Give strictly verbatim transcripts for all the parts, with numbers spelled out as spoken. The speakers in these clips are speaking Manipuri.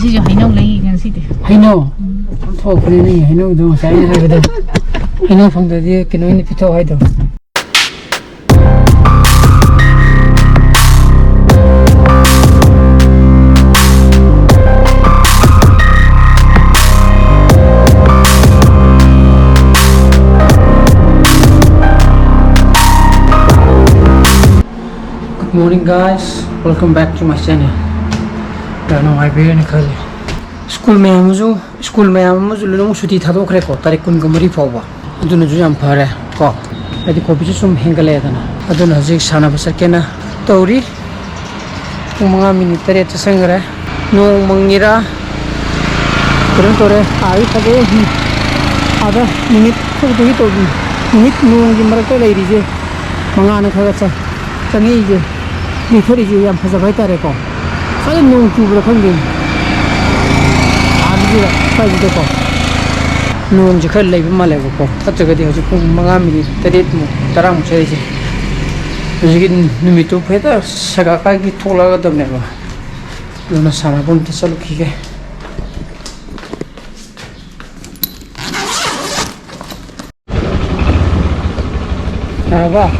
ꯁꯤꯁꯨ ꯍꯩꯅꯧ ꯂꯩ ꯉꯁꯤꯗꯤ꯫ ꯍꯩꯅꯧ? ꯊꯣꯛꯄꯅꯦ ꯅꯪꯒꯤ ꯍꯩꯅꯧꯗꯣ ꯉꯁꯥꯏ ꯑꯩꯅ ꯍꯥꯏꯕꯗꯣ꯫ ꯍꯩꯅꯧ ꯐꯪꯗ꯭ꯔꯗꯤ ꯀꯩꯅꯣ ꯑꯣꯏꯅ ꯄꯤꯊꯣꯛ ꯍꯥꯏꯗꯣ꯫ Good morning, guys. Welcome back to my channel. ꯌꯥꯝ ꯅꯨꯡꯉꯥꯏꯕꯤꯔꯦꯅ ꯈꯜꯂꯤ꯫ ꯁ꯭ꯀꯨꯜ ꯃꯌꯥꯝ ꯑꯃꯁꯨ, ꯁ꯭ꯀꯨꯜ ꯃꯌꯥꯝ ꯑꯃꯁꯨ ꯂꯣꯏꯅꯃꯛ ꯁꯨꯇꯤ ꯊꯥꯗꯣꯛꯈ꯭ꯔꯦꯀꯣ, ꯇꯥꯔꯤꯛ ꯀꯨꯟꯒ ꯃꯔꯤ ꯐꯥꯎꯕ꯫ ꯑꯗꯨꯅꯁꯨ ꯌꯥꯝ ꯐꯔꯦ ꯀꯣ, ꯍꯥꯏꯗꯤ ꯀꯣꯕꯤꯠꯁꯨ ꯁꯨꯝ ꯍꯦꯟꯒꯠꯂꯛꯑꯦꯗꯅ꯫ ꯑꯗꯨꯅ ꯍꯧꯖꯤꯛ ꯁꯥꯟꯅꯕ ꯆꯠꯀꯦꯅ ꯇꯧꯔꯤ꯫ ꯄꯨꯡ ꯃꯉꯥ ꯃꯤꯅꯤꯠ ꯇꯔꯦꯠ ꯆꯠꯁꯟꯈ꯭ꯔꯦ꯫ ꯅꯣꯡ ꯃꯪꯉꯤꯔꯥ ꯀꯩꯅꯣ ꯇꯧꯔꯦ, ꯑꯥꯗꯤ ꯐꯖꯩ꯫ ꯑꯥꯗ ꯅꯨꯃꯤꯠ ꯊꯣꯛꯇꯨꯒꯤ ꯇꯧꯕꯤ, ꯅꯨꯃꯤꯠ ꯅꯣꯡꯒꯤ ꯃꯔꯛꯇ ꯂꯩꯔꯤꯁꯦ ꯃꯉꯥꯜꯅ ꯈꯔ ꯈꯔ ꯆꯪꯉꯛꯏꯁꯦ꯫ ꯂꯩꯊꯔꯤꯁꯦ ꯌꯥꯝ ꯐꯖꯕ ꯍꯥꯏꯇꯥꯔꯦꯀꯣ꯫ ꯐꯖꯅ ꯅꯣꯡ ꯆꯨꯕ꯭ꯔꯥ ꯈꯪꯗꯦ꯫ ꯑꯥꯗꯁꯤꯗ, ꯁ꯭ꯋꯥꯏꯁꯤꯗꯀꯣ ꯅꯣꯡꯁꯦ ꯈꯔ ꯂꯩꯕ ꯃꯥꯜꯂꯦꯕꯀꯣ꯫ ꯅꯠꯇ꯭ꯔꯒꯗꯤ ꯍꯧꯖꯤꯛ ꯄꯨꯡ ꯃꯉꯥ ꯃꯤꯅꯤꯠ ꯇꯔꯦꯠꯃꯨꯛ, ꯇꯔꯥꯃꯨꯛ ꯆꯠꯂꯤꯁꯦ ꯍꯧꯖꯤꯛꯀꯤ ꯅꯨꯃꯤꯠꯇꯨ ꯍꯦꯛꯇ ꯁꯒꯥ ꯀꯥꯏꯒꯤ ꯊꯣꯛꯂꯛꯑꯗꯕꯅꯦꯕ꯫ ꯑꯗꯨꯅ ꯁꯥꯟꯅꯕ ꯑꯝꯇ ꯆꯠꯂꯨꯈꯤꯒꯦ꯫ ꯌꯥꯔꯕ?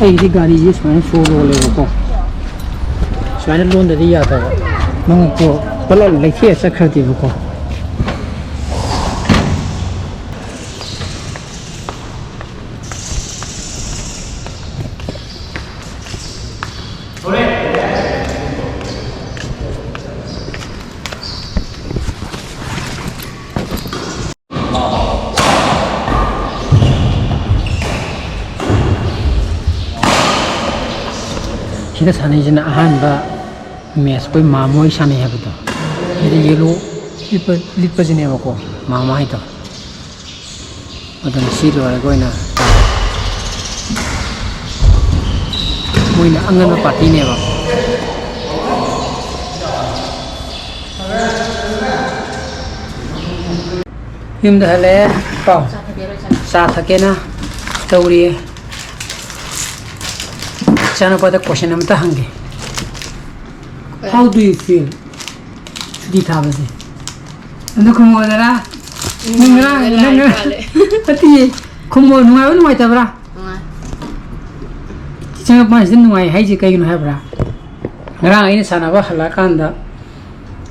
ꯑꯩꯒꯤꯗꯤ ꯒꯥꯔꯤꯁꯦ ꯁꯨꯃꯥꯏꯅ ꯁꯣ ꯂꯣꯜꯂꯦꯕꯀꯣ, ꯁꯨꯃꯥꯏꯅ ꯂꯣꯟꯗꯗꯤ ꯌꯥꯗꯕ, ꯃꯉꯛꯇꯣ ꯄꯨꯂꯞ ꯂꯩꯊꯦꯛꯑ ꯆꯠꯈ꯭ꯔꯗꯤꯕꯀꯣ꯫ ꯁꯤꯗ ꯁꯥꯟꯅꯩꯁꯤꯅ ꯑꯍꯥꯟꯕ ꯃꯦꯠꯁ ꯑꯩꯈꯣꯏ ꯃꯥꯃꯣ ꯍꯣꯏ ꯁꯥꯟꯅꯩ ꯍꯥꯏꯕꯗꯣ꯫ ꯁꯤꯗ ꯌꯦꯂꯣ ꯂꯤꯠꯄ, ꯂꯤꯠꯄꯁꯤꯅꯦꯕꯀꯣ ꯃꯥꯃꯣ ꯍꯥꯏꯗꯣ꯫ ꯑꯗꯨꯅ ꯁꯤ ꯂꯣꯏꯔꯒ ꯑꯣꯏꯅ ꯃꯣꯏꯅ ꯑꯉꯟꯕ ꯄꯥꯔꯇꯤꯅꯦꯕ꯫ ꯌꯨꯝꯗ ꯍꯜꯂꯛꯑꯦ ꯀꯣ꯫ ꯆꯥ ꯊꯛꯀꯦꯅ ꯇꯧꯔꯤꯌꯦ꯫ ꯏꯆꯥꯅꯨꯄꯥꯗ question ꯑꯃꯇ ꯍꯪꯒꯦ꯫ How do you feel? ꯁꯨꯇꯤ ꯊꯥꯕꯁꯦ꯫ ꯑꯗꯨ ꯈꯨꯝꯃꯣꯗꯅ꯫ ꯅꯪ ꯉꯔꯥꯡ, ꯅꯪ ꯉꯔꯥꯡ, ꯅꯠꯇꯤꯌꯦ꯫ ꯈꯨꯝꯃꯣ, ꯅꯨꯡꯉꯥꯏꯕ꯭ꯔꯥ ꯅꯨꯡꯉꯥꯏꯇꯕ꯭ꯔꯥ? ꯅꯨꯡꯉꯥꯏ꯫ ꯏꯆꯥꯅꯨꯄꯥꯁꯤꯗ ꯅꯨꯡꯉꯥꯏ ꯍꯥꯏꯁꯦ ꯀꯩꯒꯤꯅꯣ ꯍꯥꯏꯕ꯭ꯔꯥ? ꯉꯔꯥꯡ ꯑꯩꯅ ꯁꯥꯟꯅꯕ ꯍꯜꯂꯛꯑꯀꯥꯟꯗ,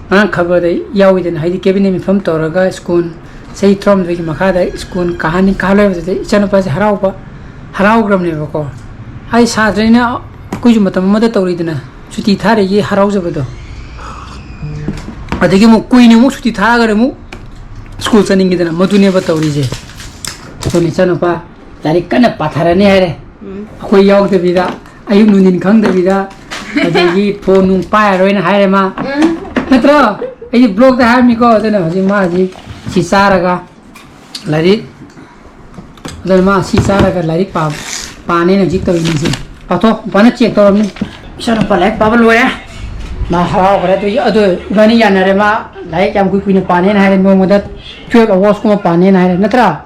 ꯉꯔꯥꯡ ꯈꯕꯔꯗ ꯌꯥꯎꯏꯗꯅ, ꯍꯥꯏꯗꯤ cabinet ꯃꯤꯐꯝ ꯇꯧꯔꯒ school ꯆꯍꯤ ꯇꯔꯥꯍꯨꯝꯗꯣꯏꯒꯤ ꯃꯈꯥꯗ school ꯀꯥꯍꯟꯅꯤ, ꯀꯥꯍꯜꯂꯣꯏ ꯍꯥꯏꯕꯗꯨꯗ ꯏꯆꯥꯅꯨꯄꯥꯁꯦ ꯍꯔꯥꯎꯕ, ꯍꯔꯥꯎꯈ꯭ꯔꯕꯅꯦꯕꯀꯣ꯫ ꯑꯩ ꯁꯥꯇ꯭ꯔꯅꯤꯅ ꯑꯩꯈꯣꯏꯁꯨ ꯃꯇꯝ ꯑꯃꯗ ꯇꯧꯔꯤꯗꯅ, ꯁꯨꯇꯤ ꯊꯥꯔꯤꯒꯤ ꯍꯔꯥꯎꯖꯕꯗꯣ꯫ ꯑꯗꯒꯤ ꯑꯃꯨꯛ ꯀꯨꯏꯅ ꯑꯃꯨꯛ ꯁꯨꯇꯤ ꯊꯥꯔꯒꯅ ꯑꯃꯨꯛ school ꯆꯠꯅꯤꯡꯉꯤꯗꯅ, ꯃꯗꯨꯅꯦꯕ ꯇꯧꯔꯤꯁꯦ꯫ ꯑꯗꯨꯅ ꯏꯆꯥꯅꯨꯄꯥ ꯂꯥꯏꯔꯤꯛ ꯀꯟꯅ ꯄꯥꯊꯔꯅꯤ ꯍꯥꯏꯔꯦ꯫ ꯎꯝ꯫ ꯑꯩꯈꯣꯏ ꯌꯥꯎꯗꯕꯤꯗ, ꯑꯌꯨꯛ ꯅꯨꯡꯊꯤꯟ ꯈꯪꯗꯕꯤꯗ, ꯑꯗꯒꯤ phone ꯅꯨꯡ ꯄꯥꯏꯔꯔꯣꯏꯅ ꯍꯥꯏꯔꯦ ꯃꯥ꯫ ꯎꯝ꯫ ꯅꯠꯇ꯭ꯔꯣ? ꯑꯩꯗꯤ vlogꯇ ꯍꯥꯏꯔꯝꯃꯤꯀꯣ꯫ ꯑꯗꯨꯅ ꯍꯧꯖꯤꯛ ꯃꯥ ꯍꯧꯖꯤꯛ ꯁꯤ ꯆꯥꯔꯒ ꯂꯥꯏꯔꯤꯛ, ꯑꯗꯨꯅ ꯃꯥ ꯁꯤ ꯆꯥꯔꯒ ꯂꯥꯏꯔꯤꯛ ꯄꯥ-, ꯄꯥꯅꯦꯅ ꯍꯧꯖꯤꯛ ꯇꯧꯔꯤꯅꯤꯁꯦ꯫ ꯄꯥꯊꯣꯛ, ꯄꯥꯅ check ꯇꯧꯔꯝꯅꯤ꯫ ꯏꯆꯥꯅꯨꯄꯥ ꯂꯥꯏꯔꯤꯛ ꯄꯥꯕ ꯂꯣꯏꯔꯦ꯫ ꯃꯥ ꯍꯔꯥꯎꯈ꯭ꯔꯦ꯫ ꯑꯗꯨ, ꯑꯗꯨ ꯏꯕꯥꯅꯤ ꯌꯥꯅꯔꯦ꯫ ꯃꯥ ꯂꯥꯏꯔꯤꯛ ꯌꯥꯝ ꯀꯨꯏ ꯀꯨꯏꯅ ꯄꯥꯅꯦꯅ ꯍꯥꯏꯔꯦ꯫ ꯅꯣꯡꯃꯗ twelve hoursꯀꯨꯝꯕ ꯄꯥꯅꯦꯅ ꯍꯥꯏꯔꯦ꯫ ꯅꯠꯇ꯭ꯔꯥ?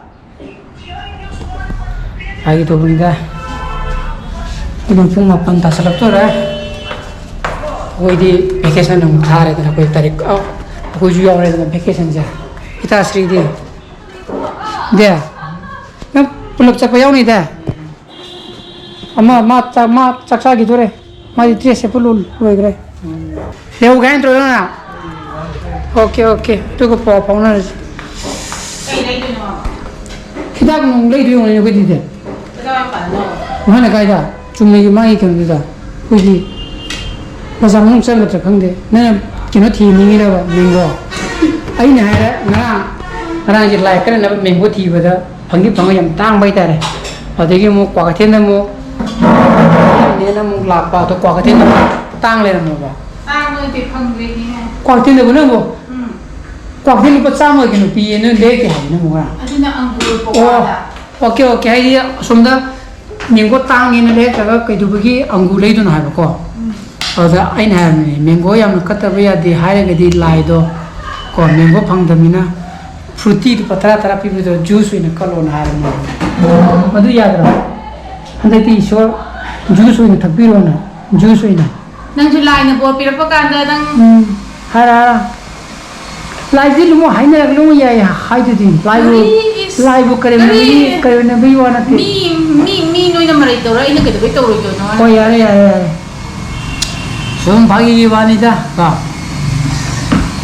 ꯍꯥꯏꯒꯦ ꯇꯧꯕꯅꯤꯗ꯫ ꯑꯗꯨꯝ ꯄꯨꯡ ꯃꯥꯄꯟ ꯇꯥꯁꯜꯂꯛꯇꯣꯔꯦ꯫ ꯑꯩꯈꯣꯏꯗꯤ vacation ꯑꯃꯨꯛ ꯊꯥꯔꯦꯗꯅ, ꯑꯩꯈꯣꯏ ꯇꯥꯔꯤꯛ, ꯑ, ꯑꯩꯈꯣꯏꯁꯨ ꯌꯥꯎꯔꯦꯗꯅ vacationꯁꯦ꯫ ꯏꯇꯥꯁ꯭ꯔꯤꯗꯤ? ꯗꯦ? ꯅꯪ ꯄꯨꯂꯞ ꯆꯠꯄ ꯌꯥꯎꯅꯤꯗ? ꯑꯃ, ꯃꯥ ꯆꯥ-, ꯃꯥ ꯆꯥꯛ ꯆꯥꯈꯤꯗꯣꯔꯦ꯫ ꯃꯥꯗꯤ dress ꯁꯦꯠꯄ ꯂꯣꯏ-, ꯂꯣꯏꯈ꯭ꯔꯦ꯫ ꯂꯩꯍꯧꯒꯦ ꯍꯥꯏ ꯅꯠꯇ꯭ꯔꯣ ꯅꯪꯅ? OK, OK꯫ ꯑꯗꯨꯒ ꯄꯥꯎ ꯐꯥꯎꯅꯔꯁꯤ꯫ ꯀꯩ ꯂꯩꯗꯣꯏꯅꯣ? ꯍꯤꯗꯥꯛ ꯅꯨꯡ ꯂꯩꯗꯣꯏ ꯑꯣꯏꯔꯝꯒꯅꯤ ꯑꯩꯈꯣꯏꯗꯤꯗꯤ꯫ ꯀꯗꯥꯏ ꯃꯄꯥꯗꯅꯣ? ꯃꯥꯅ ꯀꯥꯏꯗ? ꯆꯨꯝꯅꯒꯤ ꯃꯥꯒꯤ ꯀꯩꯅꯣꯗꯨꯗ꯫ ꯑꯩꯈꯣꯏꯗꯤ ꯕꯖꯥꯔ ꯃꯅꯨꯡ ꯆꯪꯒꯗ꯭ꯔꯥ ꯈꯪꯗꯦ꯫ ꯅꯪꯅ ꯀꯩꯅꯣ ꯊꯤꯅꯤꯡꯉꯤꯔꯕ, mango? ꯑꯩꯅ ꯍꯥꯏꯔꯦ ꯉꯔꯥꯡ, ꯉꯔꯥꯡꯁꯦ ꯂꯥꯏ ꯀꯠꯅꯅꯕ mango ꯊꯤꯕꯗ ꯐꯪꯗꯤ ꯐꯪꯉ ꯌꯥꯝ ꯇꯥꯡꯕ ꯍꯥꯏꯇꯥꯔꯦ꯫ ꯑꯗꯒꯤ ꯑꯃꯨꯛ ꯀ꯭ꯋꯥꯀꯩꯊꯦꯜꯗ ꯑꯃꯨꯛ ꯅꯦꯅ ꯑꯃꯨꯛ ꯂꯥꯛꯄ, ꯑꯗꯣ ꯀ꯭ꯋꯥꯀꯩꯊꯦꯜꯗ ꯑꯃꯨꯛ ꯇꯥꯡ ꯂꯩꯔꯝꯃꯕ꯫ ꯇꯥꯡꯕꯗꯤ ꯐꯪꯗ꯭ꯔꯤꯅꯦ꯫ ꯀ꯭ꯋꯥꯀꯩꯊꯦꯜꯗꯕꯨ ꯅꯪꯕꯨ? ꯎꯝ꯫ ꯀ꯭ꯋꯥꯀꯩꯊꯦꯜ ꯂꯨꯄꯥ ꯆꯥꯝꯃꯒꯤ ꯀꯩꯅꯣ ꯄꯤꯌꯦ, ꯅꯣꯏ ꯂꯩꯔꯛꯇꯦ ꯍꯥꯏꯕ ꯅꯪꯕꯨ ꯉꯔꯥꯡ? ꯑꯗꯨꯅ ꯑꯪꯒꯨꯔ ꯑꯣ, ꯄꯋꯥꯗ꯫ OK, OK꯫ ꯍꯥꯏꯗꯤ ꯑꯁꯣꯝꯗ mango ꯇꯥꯡꯉꯦꯅ ꯂꯩꯔꯛꯇ꯭ꯔꯒ ꯀꯩꯗꯧꯕꯒꯤ ꯑꯪꯒꯨꯔ ꯂꯩꯗꯣꯏꯅꯣ ꯍꯥꯏꯕꯀꯣ꯫ ꯎꯝ꯫ ꯑꯗꯨꯗ ꯑꯩꯅ ꯍꯥꯏꯕꯅꯦ, mango ꯌꯥꯝꯅ ꯀꯠꯇꯕ ꯌꯥꯗꯦ ꯍꯥꯏꯔꯒꯗꯤ ꯂꯥꯏꯗꯣ ꯀꯣ, mango ꯐꯪꯗꯕꯅꯤꯅ ꯐ꯭ꯔꯨꯇꯤ ꯂꯨꯄꯥ ꯇꯔꯥ ꯇꯔꯥ ꯄꯤꯕꯗꯣ ꯖꯨꯁ ꯑꯣꯏꯅ ꯀꯠꯂꯣꯅ ꯍꯥꯏꯔꯝꯃꯦ꯫ ꯃꯗꯨ ꯌꯥꯗ꯭ꯔꯣ? ꯍꯟꯗꯛꯇꯤ ꯏꯁꯣꯔ ꯖꯨꯁ ꯑꯣꯏꯅ ꯊꯛꯄꯤꯔꯣꯅ, ꯖꯨꯁ ꯑꯣꯏꯅ꯫ ꯅꯪꯁꯨ ꯂꯥꯏꯅ ꯕꯣꯔ ꯄꯤꯔꯛꯄ ꯀꯥꯟꯗ ꯅꯪ ꯎꯝ, ꯍꯥꯏꯔ, ꯍꯥꯏꯔ꯫ ꯂꯥꯏꯁꯤ ꯂꯨꯃꯣ ꯍꯥꯏꯅꯔꯒ ꯂꯨꯃꯣ ꯌꯥꯏ ꯍꯥꯏꯗꯨꯗꯤ꯫ ꯂꯥꯏꯕꯨ, ꯀꯔꯤ ꯏꯁ-, ꯂꯥꯏꯕꯨ ꯀꯔꯤ ꯀꯔꯦꯝꯅꯕꯒꯤ, ꯀꯔꯦꯝꯅꯕꯒꯤ ꯋꯥ ꯅꯠꯇꯦ꯫ ꯃꯤ, ꯃꯤ, ꯃꯤ ꯅꯣꯏꯅ ꯃꯔꯩ ꯇꯧꯔ ꯑꯩꯅ ꯀꯩꯗꯧꯕꯩ ꯇꯧꯔꯣꯏꯗꯣꯏꯅꯣ? ꯍꯣꯏ, ꯌꯥꯔꯦ, ꯌꯥꯔꯦ, ꯌꯥꯔꯦ꯫ ꯁꯨꯝ ꯐꯥꯒꯤꯒꯤ ꯋꯥꯅꯤꯗ, ꯀꯣ꯫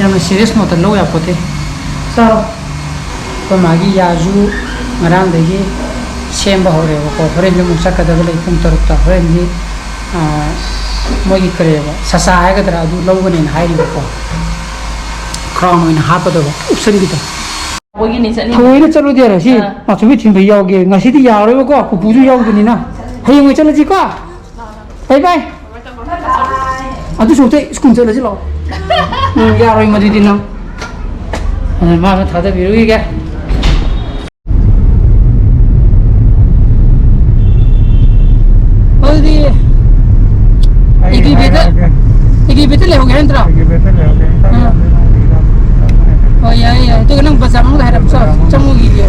ꯌꯥꯝꯅ serious ꯃꯣꯠꯇ ꯂꯧ ꯌꯥꯄꯣꯠꯇꯦ꯫ ꯆꯥꯔꯣ꯫ ꯑꯩꯈꯣꯏ ꯃꯥꯒꯤ ꯌꯥꯁꯨ ꯉꯔꯥꯡꯗꯒꯤ ꯁꯦꯝꯕ ꯍꯧꯔꯦꯕꯀꯣ꯫ ꯍꯣꯔꯦꯟꯁꯨ ꯑꯃꯨꯛ ꯆꯠꯀꯗꯕ ꯂꯩ ꯄꯨꯡ ꯇꯔꯨꯛꯇ꯫ ꯍꯣꯔꯦꯟꯗꯤ, ꯑꯥ, ꯃꯣꯏꯒꯤ ꯀꯔꯤꯑꯕ, ꯁꯁꯥ ꯍꯥꯏꯒꯗ꯭ꯔꯥ, ꯑꯗꯨ ꯂꯧꯒꯅꯦꯅ ꯍꯥꯏꯔꯤꯕꯀꯣ꯫ Crown ꯑꯣꯏꯅ ꯍꯥꯞꯀꯗꯕ, ꯎꯞꯁꯟꯕꯤꯗꯣ꯫ ꯑꯩꯈꯣꯏꯒꯤꯅꯤ ꯆꯠꯅꯤꯡꯉꯤ꯫ ꯊꯑꯣꯏꯅ ꯆꯠꯂꯨꯗꯦ ꯍꯥꯏꯔ ꯁꯤ ꯑꯥ꯫ ꯃꯥꯊꯣꯏꯕꯤ ꯊꯤꯟꯕ ꯌꯥꯎꯒꯦ꯫ ꯉꯁꯤꯗꯤ ꯌꯥꯔꯣꯏꯕꯀꯣ, ꯄꯨꯄꯨꯁꯨ ꯌꯥꯎꯗꯅꯤꯅ꯫ ꯍꯌꯦꯡ ꯑꯣꯏꯅ ꯆꯠꯂꯁꯤꯀꯣ꯫ ꯕꯥꯏ ꯕꯥꯏ꯫ ꯑꯗꯨꯁꯨ ꯑꯝꯇ ꯁ꯭ꯀꯨꯜ ꯆꯠꯂꯁꯤ ꯂꯥꯛꯑꯣ꯫ ꯎꯝ, ꯌꯥꯔꯣꯏ ꯃꯗꯨꯗꯤ ꯅꯪ꯫ ꯑꯗꯨꯅ ꯃꯥ ꯑꯃ ꯊꯥꯗꯕꯤꯔꯨꯈꯤꯒꯦ꯫ ꯑꯗꯨꯗꯤ ꯑꯩ ꯏꯒꯤꯕꯤꯗ, ꯍꯥꯏꯔꯛꯑꯒꯦ꯫ ꯏꯒꯤꯕꯤꯗ ꯂꯩꯍꯧꯒꯦ ꯍꯥꯏ ꯅꯠꯇ꯭ꯔꯣ? ꯑꯩꯒꯤ ꯕꯦꯠꯇ ꯂꯩꯍꯧꯒꯦ꯫ ꯑꯥ꯫ ꯍꯣꯏ, ꯌꯥꯏ, ꯌꯥꯏ꯫ ꯑꯗꯨꯒ ꯅꯪ ꯕꯖꯥꯔ ꯃꯅꯨꯡꯗ ꯍꯥꯏꯔꯞ ꯆꯪ-, ꯆꯪꯉꯨꯈꯤꯒꯦ꯫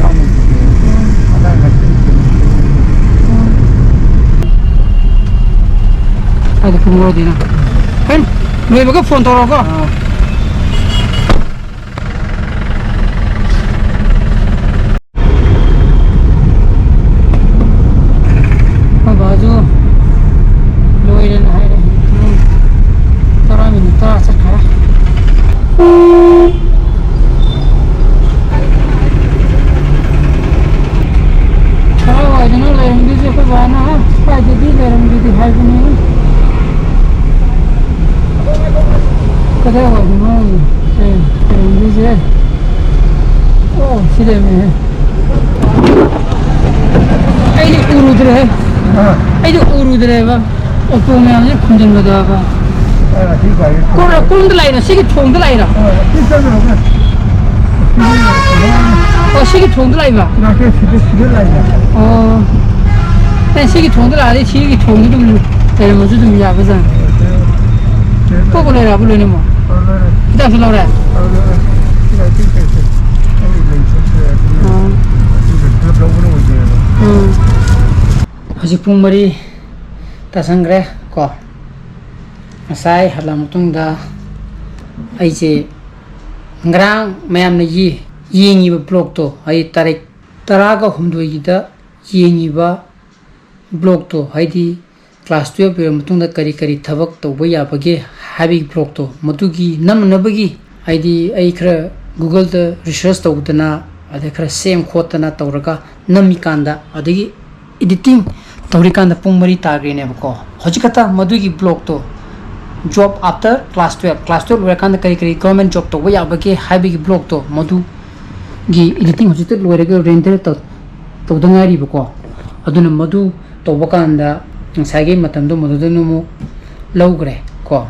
ꯀꯥꯏꯗ ꯄꯨꯡ ꯂꯣꯏꯗꯣꯏꯅꯣ? ꯍꯣꯔꯦꯟ ꯂꯣꯏꯕꯒ ꯐꯣꯟ ꯇꯧꯔꯛꯑꯣꯀꯣ꯫ ꯑꯥ꯫ ꯑꯩꯈꯣꯏ ꯕꯥꯁꯨ ꯂꯣꯏꯔꯦꯅ ꯍꯥꯏꯔꯦ꯫ ꯄꯨꯡ ꯇꯔꯥ ꯃꯤꯅꯤꯠ ꯇꯔꯥ ꯆꯠꯈ꯭ꯔꯦ꯫ ꯀꯗꯥꯏꯋꯥꯏꯗꯅꯣ ꯂꯩꯔꯝꯗꯣꯏꯁꯦ? ꯑꯩꯈꯣꯏ ꯕꯥꯅ ꯁ꯭ꯋꯥꯏꯗꯗꯤ ꯂꯩꯔꯝꯒꯦꯗꯤ ꯍꯥꯏꯕꯅꯤ꯫ ꯀꯗꯥꯏꯋꯥꯏꯗꯅꯣ ꯂꯩꯔꯝꯗꯣꯏꯁꯦ? ꯑꯣ, ꯁꯤ ꯂꯩꯔꯝꯃꯦꯍꯦ꯫ ꯑꯩꯗꯤ ꯎꯔꯨꯗ꯭ꯔꯦꯍꯦ꯫ ꯑꯥ꯫ ꯑꯩꯗꯤ ꯎꯔꯨꯗ꯭ꯔꯦꯕ꯫ ꯑꯣꯇꯣ ꯃꯌꯥꯝꯁꯦ ꯈꯨꯝꯖꯤꯟꯕꯗꯕ꯫ ꯑꯥ, ꯁꯤ ꯒꯥꯔꯤ ꯀꯣꯟ-, ꯀꯣꯟꯗ ꯂꯥꯛꯏꯔꯣ? ꯁꯤꯒꯤ ꯊꯣꯡꯗ ꯂꯥꯛꯏꯔꯣ? ꯑꯥ, ꯁꯤ ꯆꯠꯂꯨꯔꯒ꯫ ꯑꯣ, ꯁꯤꯒꯤ ꯊꯣꯡꯗ ꯂꯥꯛꯏꯕ? ꯅꯠꯇꯦ, ꯁꯤꯗ, ꯁꯤꯗ ꯂꯥꯛꯏꯕ꯫ ꯑꯣ꯫ ꯑꯦ, ꯁꯤꯒꯤ ꯊꯣꯡꯗ ꯂꯥꯛꯑꯗꯤ ꯁꯤꯒꯤ ꯊꯣꯡꯗ ꯑꯗꯨꯝ ꯂꯩꯔꯝꯃꯁꯨ ꯑꯗꯨꯝ ꯌꯥꯕꯖꯥꯠꯅꯤ꯫ ꯑꯣ, ꯁꯤ-, ꯁꯤ-, ꯀꯣꯛꯄ ꯂꯣꯏꯔꯕ ꯂꯣꯏꯅꯃꯛ? ꯑꯣ, ꯂꯣꯏꯔꯦ꯫ ꯍꯤꯗꯥꯛꯁꯨ ꯂꯧꯔꯦ? ꯑꯣ, ꯂꯣꯏꯔꯦ꯫ ꯁꯤ ꯂꯥꯛꯑꯗꯤ ꯀꯩ ꯀꯩ? ꯑꯩ ꯍꯧꯖꯤꯛ ꯄꯨꯡ ꯃꯔꯤ ꯇꯥꯁꯟꯈ꯭ꯔꯦ ꯀꯣ꯫ ꯉꯁꯥꯏ ꯍꯜꯂꯛꯑ ꯃꯇꯨꯡꯗ ꯑꯩꯁꯦ ꯉꯔꯥꯡ ꯃꯌꯥꯝꯅ ꯌꯦ-, ꯌꯦꯡꯉꯤꯕ ꯕ꯭ꯂꯣꯛꯇꯣ, ꯑꯩ ꯇꯥꯔꯤꯛ ꯇꯔꯥꯒ ꯍꯨꯝꯗꯣꯏꯒꯤꯗ ꯌꯦꯡꯉꯤꯕ ꯕ꯭ꯂꯣꯛꯇꯣ, ꯍꯥꯏꯗꯤ ꯀ꯭ꯂꯥꯁ ꯇꯨꯌꯦꯜꯞ ꯂꯣꯏꯔ ꯃꯇꯨꯡꯗ ꯀꯔꯤ ꯀꯔꯤ ꯊꯕꯛ ꯇꯧꯕ ꯌꯥꯕꯒꯦ ꯍꯥꯏꯕꯒꯤ ꯕ꯭ꯂꯣꯛꯇꯣ, ꯃꯗꯨꯒꯤ ꯅꯝꯅꯅꯕꯒꯤ, ꯍꯥꯏꯗꯤ ꯑꯩ ꯈꯔ Google-ꯗ research ꯇꯧꯗꯅ, ꯑꯗꯩ ꯈꯔ ꯁꯦꯝ ꯈꯣꯠꯇꯅ ꯇꯧꯔꯒ ꯅꯝꯃꯤꯀꯥꯟꯗ, ꯑꯗꯒꯤ editing ꯇꯧꯔꯤꯀꯥꯟꯗ ꯄꯨꯡ ꯃꯔꯤ ꯇꯥꯈ꯭ꯔꯦꯅꯦꯕꯀꯣ꯫ ꯍꯧꯖꯤꯛ ꯈꯛꯇ ꯃꯗꯨꯒꯤ ꯕ꯭ꯂꯣꯛꯇꯣ, job after class twelve, class twelve ꯂꯣꯏꯔꯀꯥꯟꯗ ꯀꯔꯤ ꯀꯔꯤ government job ꯇꯧꯕ ꯌꯥꯕꯒꯦ ꯍꯥꯏꯕꯒꯤ ꯕ꯭ꯂꯣꯛꯇꯣ, ꯃꯗꯨꯒꯤ editing ꯍꯧꯖꯤꯛꯇ ꯂꯣꯏꯔꯒ render ꯇꯧ-, ꯇꯧꯗ ꯉꯥꯏꯔꯤꯕꯀꯣ꯫ ꯑꯗꯨꯅ ꯃꯗꯨ ꯇꯧꯕ ꯀꯥꯟꯗ ꯉꯁꯥꯏꯒꯤ ꯃꯇꯝꯗꯣ ꯃꯗꯨꯗꯅ ꯑꯃꯨꯛ ꯂꯧꯈ꯭ꯔꯦ ꯀꯣ꯫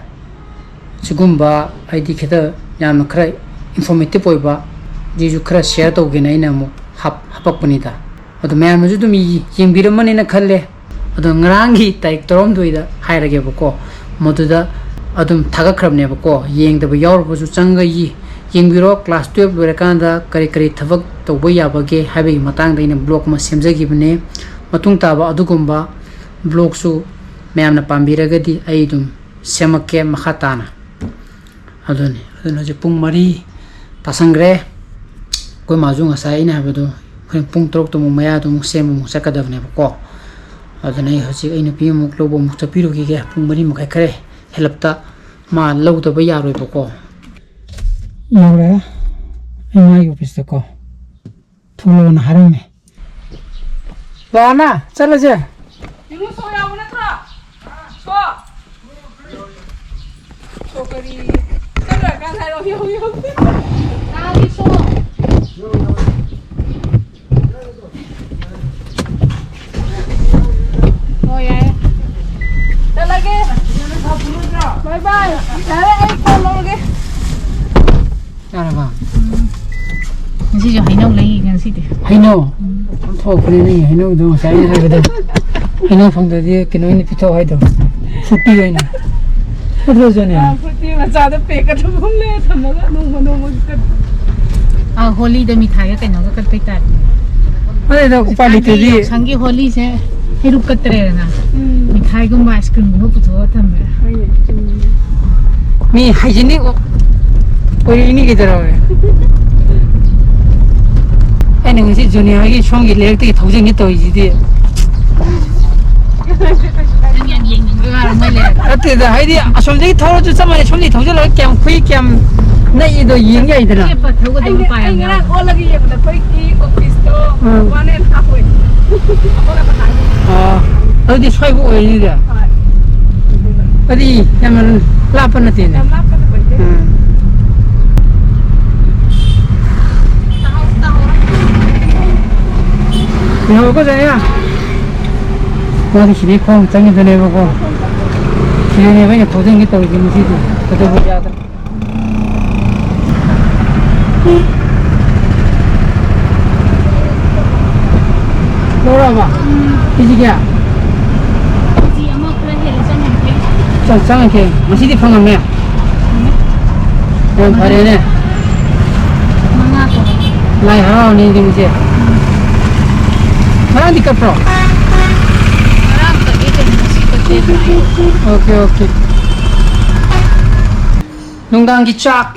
ꯁꯤꯒꯨꯝꯕ, ꯍꯥꯏꯗꯤ, ꯈꯤꯇ ꯌꯥꯝꯅ ꯈꯔ informative ꯑꯣꯏꯕ, ꯁꯤꯁꯨ ꯈꯔ share ꯇꯧꯒꯦꯅ ꯑꯩꯅ ꯑꯃꯨꯛ ꯍꯥꯞ-, ꯍꯥꯄꯛꯄꯅꯤꯗ꯫ ꯑꯗꯣ ꯃꯌꯥꯝꯅꯁꯨ ꯑꯗꯨꯝ ꯌꯦ-, ꯌꯦꯡꯕꯤꯔꯝꯃꯅꯤꯅ ꯈꯜꯂꯦ꯫ ꯑꯗꯣ ꯉꯔꯥꯡꯒꯤ ꯇꯥꯔꯤꯛ ꯇꯔꯥꯍꯨꯝꯗꯣꯏꯗ ꯍꯥꯏꯔꯒꯦꯕꯀꯣ, ꯃꯗꯨꯗ ꯑꯗꯨꯝ ꯊꯥꯒꯠꯈ꯭ꯔꯕꯅꯦꯕꯀꯣ꯫ ꯌꯦꯡꯗꯕ ꯌꯥꯎꯔꯒꯁꯨ ꯆꯪꯉꯒ ꯌꯦ-, ꯌꯦꯡꯕꯤꯔꯣ꯫ ꯀ꯭ꯂꯥꯁ ꯇꯨꯌꯦꯜꯞ ꯂꯣꯏꯔꯀꯥꯟꯗ ꯀꯔꯤ ꯀꯔꯤ ꯊꯕꯛ ꯇꯧꯕ ꯌꯥꯕꯒꯦ ꯍꯥꯏꯕꯒꯤ ꯃꯇꯥꯡꯗ ꯑꯩꯅ ꯕ꯭ꯂꯣꯛ ꯑꯃ ꯁꯦꯝꯖꯈꯤꯕꯅꯦ꯫ ꯃꯇꯨꯡ ꯇꯥꯕ ꯑꯗꯨꯒꯨꯝꯕ ꯕ꯭ꯂꯣꯛꯁꯨ ꯃꯌꯥꯝꯅ ꯄꯥꯝꯕꯤꯔꯒꯗꯤ ꯑꯩ ꯑꯗꯨꯝ ꯁꯦꯝꯃꯛꯀꯦ ꯃꯈꯥ ꯇꯥꯅ꯫ ꯑꯗꯨꯅꯤ꯫ ꯑꯗꯨꯅ ꯍꯧꯖꯤꯛ ꯄꯨꯡ ꯃꯔꯤ ꯇꯥꯁꯟꯈ꯭ꯔꯦ꯫ ꯑꯩꯈꯣꯏ ꯃꯥꯁꯨ ꯉꯁꯥꯏ ꯑꯩꯅ ꯍꯥꯏꯕꯗꯣ, ꯍꯣꯔꯦꯟ ꯄꯨꯡ ꯇꯔꯨꯛꯇ ꯑꯃꯨꯛ ꯃꯌꯥꯗ ꯑꯃꯨꯛ ꯁꯦꯝꯕ ꯑꯃꯨꯛ ꯆꯠꯀꯗꯕꯅꯦꯕꯀꯣ꯫ ꯑꯗꯨꯅ ꯑꯩ ꯍꯧꯖꯤꯛ ꯑꯩ ꯅꯨꯄꯤ ꯑꯃꯨꯛ ꯂꯧꯕ ꯑꯃꯨꯛ ꯆꯠꯄꯤꯔꯨꯈꯤꯒꯦ꯫ ꯄꯨꯡ ꯃꯔꯤ ꯃꯈꯥꯏ ꯈꯔ ꯍꯦꯜꯂꯞꯇ ꯃꯥ ꯂꯧꯗꯕ ꯌꯥꯔꯣꯏꯕꯀꯣ꯫ ꯌꯧꯔꯦ ꯑꯦꯝ ꯑꯥꯏ ꯑꯣꯐꯤꯁꯇꯀꯣ꯫ ꯊꯣꯛꯂꯛꯑꯣꯅ ꯍꯥꯏꯔꯝꯃꯦ꯫ ꯂꯥꯛꯑꯣꯅ ꯆꯠꯂꯁꯦ꯫ ꯌꯦꯡꯉꯨ, ꯁꯣ ꯌꯥꯎꯕ ꯅꯠꯇ꯭ꯔꯣ? ꯁꯣ꯫ ꯁꯣ ꯀꯔꯤ? ꯆꯠꯂꯣꯏꯔꯀꯥꯟꯗ ꯍꯥꯏꯔꯛꯑꯣ, ꯌꯧ, ꯌꯧ꯫ ꯇꯥꯒꯤ ꯁꯣ꯫ ꯍꯣꯏ, ꯌꯥꯏꯌꯦ꯫ ꯆꯠꯂꯒꯦ꯫ ꯕꯥꯏ ꯕꯥꯏ꯫ ꯌꯥꯔꯦ, ꯑꯩ ꯐꯣꯟ ꯂꯧꯔꯒꯦ꯫ ꯌꯥꯔꯕ? ꯉꯁꯤꯁꯨ ꯍꯩꯅꯧ ꯂꯩ ꯉꯁꯤꯗꯤ꯫ ꯍꯩꯅꯧ? ꯎꯝ꯫ ꯊꯣꯛꯄꯅꯦ ꯅꯪꯒꯤ ꯍꯩꯅꯧꯗꯣ ꯉꯁꯥꯏ ꯑꯩꯅ ꯍꯥꯏꯕꯗꯣ꯫ ꯍꯩꯅꯧ ꯐꯪꯗ꯭ꯔꯗꯤ ꯀꯩꯅꯣ ꯑꯣꯏꯅ ꯄꯤꯊꯣꯛ ꯍꯥꯏꯗꯣ꯫ ꯐ꯭ꯔꯨꯇꯤ ꯑꯣꯏꯅ꯫ ꯅꯠꯇ꯭ꯔꯣ, ꯖꯣꯅꯤ? ꯑꯥ, ꯐ꯭ꯔꯨꯇꯤ ꯃꯆꯥꯗꯣ ꯄꯦꯛꯀ ꯊꯝꯐꯝ ꯂꯩ, ꯊꯝꯃꯒ ꯅꯣꯡꯃ ꯅꯣꯡꯃꯒꯤ ꯀꯠ-, ꯑꯥ, ꯍꯣꯂꯤꯗ ꯃꯤꯊꯥꯏꯒ ꯀꯩꯅꯣꯒ ꯀꯠꯄꯩ ꯇꯥꯏꯞ꯫ ꯑꯗꯨꯗ ꯎꯄꯥꯏ ꯂꯩꯇ꯭ꯔꯗꯤ꯫ ꯌꯥꯎꯁꯪꯒꯤ ꯍꯣꯂꯤꯁꯦ ꯍꯩꯔꯨꯛ ꯀꯠꯇ꯭ꯔꯦꯗꯅ꯫ ꯎꯝ꯫ ꯃꯤꯊꯥꯏꯒꯨꯝꯕ ꯑꯥꯏꯁ ꯀ꯭ꯔꯤꯝꯒꯨꯝꯕ ꯄꯨꯊꯣꯛꯑ ꯊꯝꯃꯦ꯫ ꯍꯣꯏꯅꯦ, ꯆꯨꯝꯃꯤꯅꯦ꯫ ꯃꯤ ꯍꯥꯏꯖꯤꯅꯤꯛ ꯑꯣꯏꯔꯛꯏꯅꯤ ꯀꯩꯗꯧꯔꯒꯦ? ꯑꯩꯅ ꯉꯁꯤ ꯖꯨꯅꯤꯌꯔꯒꯤ ꯁꯣꯝꯒꯤ ꯂꯩꯔꯛꯇꯒꯤ ꯊꯧꯖꯟꯒꯦ ꯇꯧꯔꯤꯁꯤꯗꯤ꯫ ꯅꯪ ꯌꯥꯝ ꯌꯦꯡꯅꯤꯡꯕ ꯃꯥꯜꯂꯦ ꯃꯣꯏ ꯂꯩꯔꯛꯇ꯫ ꯅꯠꯇꯦꯗ, ꯍꯥꯏꯗꯤ ꯑꯁꯣꯝꯗꯒꯤ ꯊꯧꯔꯁꯨ ꯆꯞ ꯃꯥꯟꯅꯩ, ꯁꯣꯝꯗꯒꯤ ꯊꯧꯖꯜꯂꯒ ꯀꯌꯥꯝ ꯈꯨꯏ ꯀꯌꯥꯝ ꯅꯛꯏꯗꯣ ꯌꯦꯡ ꯌꯥꯏꯗꯅ꯫ ꯆꯦꯞꯄ ꯊꯧꯒꯗꯕ ꯑꯩꯅ, ꯄꯥꯏ ꯑꯩ ꯌꯥꯝ ꯉꯔꯥꯡ ꯌꯥꯎꯋꯦ꯫ ꯑꯣꯜꯂꯒ ꯌꯦꯡꯕꯗ ꯑꯩꯈꯣꯏꯒꯤ ꯑꯣꯐꯤꯁꯇꯣ ꯎꯝ꯫ One and half ꯑꯣꯏ꯫ ꯑꯣꯜꯂꯒ ꯍꯥꯏ꯫ ꯑꯥ, ꯑꯗꯨꯗꯤ ꯁ꯭ꯋꯥꯏꯕꯨ ꯑꯣꯏꯔꯤꯅꯤꯗ꯫ ꯍꯣꯏ꯫ ꯑꯗꯨꯗꯤ ꯌꯥꯝꯅ ꯂꯥꯞꯄ ꯅꯠꯇꯦꯅꯦ꯫ ꯌꯥꯝ ꯂꯥꯞꯄ ꯅꯠꯇꯦ꯫ ꯎꯝ꯫ ꯂꯩꯍꯧꯔꯣꯀꯣ, ꯖꯌꯥ꯫ ꯃꯥꯗꯤ ꯁꯤꯗꯩ ꯈꯣꯡ ꯆꯪꯈꯤꯗꯣꯏꯅꯦꯕꯀꯣ꯫ ꯁꯤꯗꯅꯦꯕ ꯑꯩꯅ ꯊꯧꯖꯟꯒꯦ ꯇꯧꯔꯤꯁꯦ ꯉꯁꯤꯗꯤ꯫ ꯑꯗꯨꯕꯨ ꯌꯥꯗ꯭ꯔꯦ꯫ ꯂꯧꯔꯛꯑꯕ? ꯎꯝ꯫ ꯀꯦꯖꯤ ꯀꯌꯥ? ꯀꯦꯖꯤ ꯑꯃ ꯈꯔ ꯍꯦꯜꯂꯦ, ꯆꯥꯝ ꯌꯥꯡꯈꯩ꯫ ꯆꯥꯝ-, ꯆꯥꯝ ꯌꯥꯡꯈꯩ꯫ ꯉꯁꯤꯗꯤ ꯐꯪꯉꯝꯃꯦ? ꯐꯪꯉꯦ꯫ ꯌꯥꯝ ꯐꯔꯦꯅꯦ꯫ ꯃꯉꯥ ꯇꯧꯔꯦ꯫ ꯂꯥꯏ ꯍꯔꯥꯎꯔꯅꯤ ꯑꯗꯨꯗꯤ ꯉꯁꯤ꯫ ꯎꯝ꯫ ꯉꯔꯥꯡꯗꯤ ꯀꯠꯄ꯭ꯔꯣ? ꯉꯔꯥꯡ ꯀꯠꯂꯤ ꯀꯩꯅꯣ, ꯉꯁꯤ ꯀꯠꯇꯦ꯫ Okay, okay. ꯅꯨꯡꯗꯥꯡꯒꯤ ꯆꯥꯛ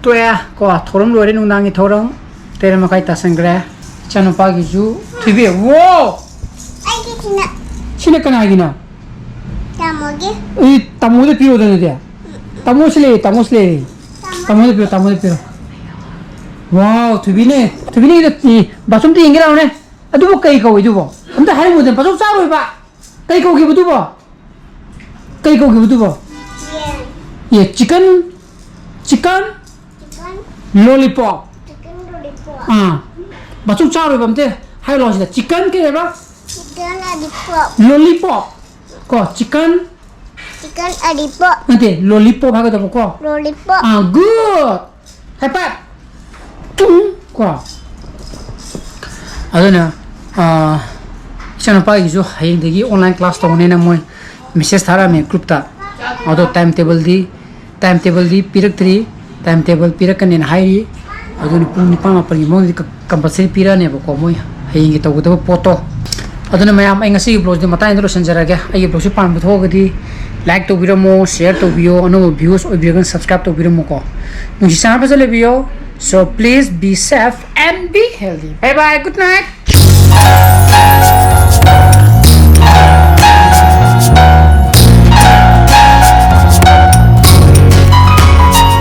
ꯇꯣꯛꯑꯦ ꯀꯣ, ꯊꯧꯔꯝ ꯂꯣꯏꯔꯦ, ꯅꯨꯡꯗꯥꯡꯒꯤ ꯊꯧꯔꯝ꯫ ꯇꯔꯦꯠ ꯃꯈꯥꯏ ꯇꯥꯁꯟꯈ꯭ꯔꯦ꯫ ꯏꯆꯥꯅꯨꯄꯥꯒꯤꯁꯨ ꯊꯤꯕꯤꯌꯨ꯫ ꯋꯣ! ꯑꯩꯒꯤꯁꯤꯅ꯫ ꯁꯤꯅ ꯀꯅꯥꯒꯤꯅꯣ? ꯇꯥꯃꯣꯒꯤ꯫ ꯑꯩ ꯇꯥꯃꯣꯗ ꯄꯤꯔꯣꯗꯅ ꯑꯗꯨꯗꯤ꯫ ꯇꯥꯃꯣꯁꯤ ꯂꯩꯔꯦ, ꯇꯥꯃꯣꯁꯤ ꯂꯩꯔꯦ꯫ ꯇꯥꯃꯣꯗ ꯄꯤꯔꯣ, ꯇꯥꯃꯣꯗ ꯄꯤꯔꯣ꯫ ꯋꯥꯎ, ꯊꯣꯏꯕꯤꯅꯦ꯫ ꯊꯣꯏꯕꯤꯅꯦ, ꯏꯗ, ꯏ, ꯕꯥꯊꯔꯨꯝꯗ ꯌꯦꯡꯒꯦ ꯂꯥꯎꯅꯦ꯫ ꯑꯗꯨꯕꯨ ꯀꯩ ꯀꯧꯏ ꯑꯗꯨꯕꯣ? ꯑꯝꯇ ꯍꯥꯏꯔꯝꯃꯨꯗꯅ, ꯕꯥꯆꯧ ꯆꯥꯔꯣꯏꯕ꯫ ꯀꯩ ꯀꯧꯒꯦꯕ ꯑꯗꯨꯕꯣ? ꯀꯩ ꯀꯧꯒꯦꯕ ꯑꯗꯨꯕꯣ? ꯌꯦꯟ꯫ ꯑꯦ, chicken, chicken chicken lollipop꯫ Chicken lollipop꯫ ꯑꯥ꯫ ꯕꯥꯆꯧ ꯆꯥꯔꯣꯏꯕ, ꯑꯝꯇ ꯍꯥꯏꯔꯣ ꯁꯤꯗ꯫ Chicken ꯀꯩ ꯍꯥꯏꯕ? Chicken lollipop꯫ Lollipop꯫ ꯀꯣ, chicken꯫ Chicken lollipop꯫ ꯅꯠꯇꯦ, lollipop ꯍꯥꯏꯒꯗꯕ ꯀꯣ꯫ Lollipop꯫ ꯑꯥ, good꯫ ꯍꯥꯏ ꯄꯥꯏ꯫ ꯇꯨꯝ꯫ ꯀꯣ꯫ ꯑꯗꯨꯅ, ꯑꯥ, ꯏꯆꯥꯅꯨꯄꯥꯒꯤꯁꯨ ꯍꯌꯦꯡꯗꯒꯤ online class ꯇꯧꯅꯦꯅ ꯃꯣꯏ message ꯊꯥꯔꯛꯑꯝꯃꯦ groupꯇ꯫ ꯑꯗꯣ time tableꯗꯤ, time tableꯗꯤ ꯄꯤꯔꯛꯇ꯭ꯔꯤ꯫ Time table ꯄꯤꯔꯛꯀꯅꯦꯅ ꯍꯥꯏꯔꯤ꯫ ꯑꯗꯨꯅ ꯄꯨꯡ ꯅꯤꯄꯥꯟ ꯃꯥꯄꯟꯒꯤ ꯃꯅꯨꯡꯗꯗꯤ ꯀ-, compulsory ꯄꯤꯔꯛꯑꯅꯦꯕꯀꯣ ꯃꯣꯏ꯫ ꯍꯌꯦꯡꯒꯤ ꯇꯧꯒꯗꯕ ꯄꯣꯠꯇꯣ꯫ ꯑꯗꯨꯅ ꯃꯌꯥꯝ, ꯑꯩ ꯉꯁꯤꯒꯤ vlogꯁꯦ ꯃꯇꯥꯡꯗ ꯂꯣꯏꯁꯤꯟꯖꯔꯒꯦ꯫ ꯑꯩꯒꯤ vlogꯁꯦ ꯄꯥꯝꯕ ꯊꯣꯛꯑꯒꯗꯤ like ꯇꯧꯕꯤꯔꯝꯃꯣ, share ꯇꯧꯕꯤꯌꯣ, ꯑꯅꯧꯕ viewers ꯑꯣꯏꯕꯤꯔꯒꯅ subscribe ꯇꯧꯕꯤꯔꯝꯃꯣꯀꯣ꯫ ꯅꯨꯡꯁꯤ ꯆꯥꯟꯅ ꯐꯖꯅ ꯂꯩꯕꯤꯌꯣ꯫ So please be safe and be healthy. Bye bye, good night.